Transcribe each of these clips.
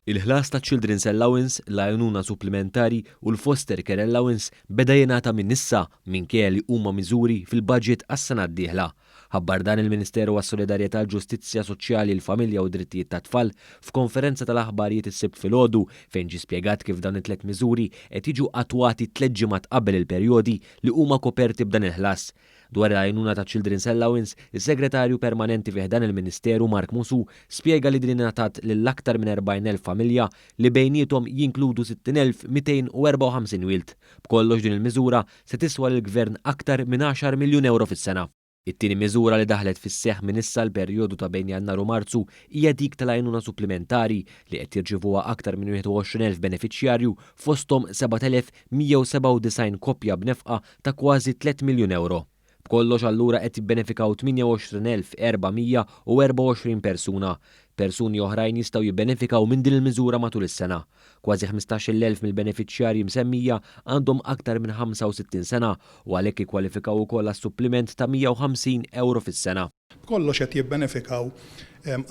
Il-ħlas taċ-Children's Allowance, l-għajnuna supplimentari u l-Foster Care Allowance beda jingħata minn issa minkejja li huma miżuri fil-budget għas-sena d-dieħla. Ħabbar dan il-Ministeru għas-Solidarjetà, l-Ġustizzja Soċjali, il-Familja u d-Drittijiet tat-Tfal f'konferenza tal-aħbarijiet is-Sibt filgħodu fejn ġie spjegat kif dawn it-tlett miżuri qed jiġu attwati tlett ġimgħat qabel il-perjodi li huma koperti b'dan il-ħlas. Dwar il-għajnuna ta' Children's Allowance, is-Segretarju Permanenti fi ħdan il-Ministeru Mark Musù spjega li din ingħatat lil aktar minn 40,000 familja li bejniethom jinkludu 60,254 wild. B'kollox din il-miżura se tiswa lill-Gvern aktar minn għaxar miljun ewro fis-sena. It-tieni miżura li daħlet fis-seħħ minn issa l-perjodu ta' bejn Jannar u Marzu hija dik tal-għajnuna supplimentari li qed jirċivuha aktar minn 21,000 benefiċjarju fosthom 7,197 koppja b'nefqa ta' kważi tlett miljun ewro. B'kollox allura qed jibbenefikaw 28,424 persuna. Persuni oħrajn jistgħu jibbenefikaw minn din il-miżura matul is-sena. Kważi 15,000 mill-benefiċjarji msemmija għandhom aktar minn 65 sena u għalhekk jikkwalifikaw ukoll għas-suppliment ta' 150 ewro fis-sena. B'kollox qed jibbenefikaw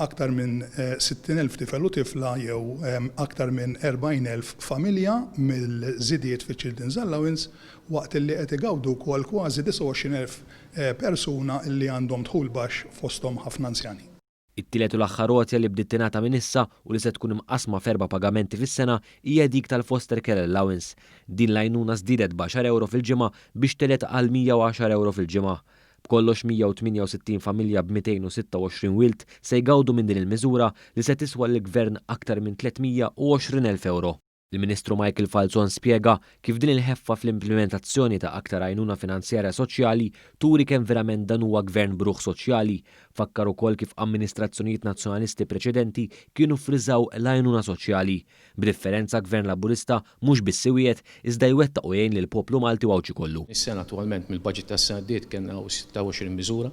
aktar minn 60,000 tifel u tifla jew aktar minn 40,000 familja mill-żidiet fiċ-Children's Allowance waqt li qed igawdu wkoll kważi 29,000 persuna li għandhom dħul baxx fosthom ħafna anzjani. It-tielet u l-aħħar għotja li bdiet tingħata minn issa u li se tkun imqassma f'erba' pagamenti fis-sena hija dik tal-Foster Care Allowance. Din l-għajnuna żdiedet b'għaxar ewro fil-ġimgħa biex telgħet għal 110 ewro fil-ġimgħa. B'kollox 168 familja b'226 wild se jgawdu minn din il-miżura li se tiswa lill-Gvern aktar minn 320,000 ewro. Il-Ministru Michael Falzon spjega kif din il-ħeffa fl-implimentazzjoni ta' aktar għajnuna finanzjarja soċjali turi kemm verament dan huwa Gvern b'ruħ soċjali. Fakkar ukoll kif amministrazzjonijiet Nazzjonalisti preċedenti kienu ffriżaw l-għajnuna soċjali. B'differenza Gvern Laburista mhux biss iwiegħed, iżda jwettaq u jgħin lill-poplu Malti u Għawdxi kollu. Is-sena attwalment mill-budget tas-sena għaddiet kellna hawn 26 miżura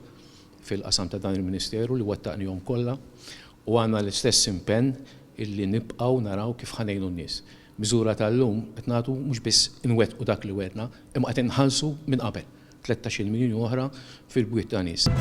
fil-qasam ta' dan il-Ministeru li wettaqnihom kollha u għandna l-istess impenn illi nibqgħu naraw kif ħa ngħinu n-nies. Miżura tal-lum qed nagħtu mhux biss inwettqu dak li wegħdna imma qed inħallsu minn qabel 13-il miljun oħra fil-bwiet ta' nies.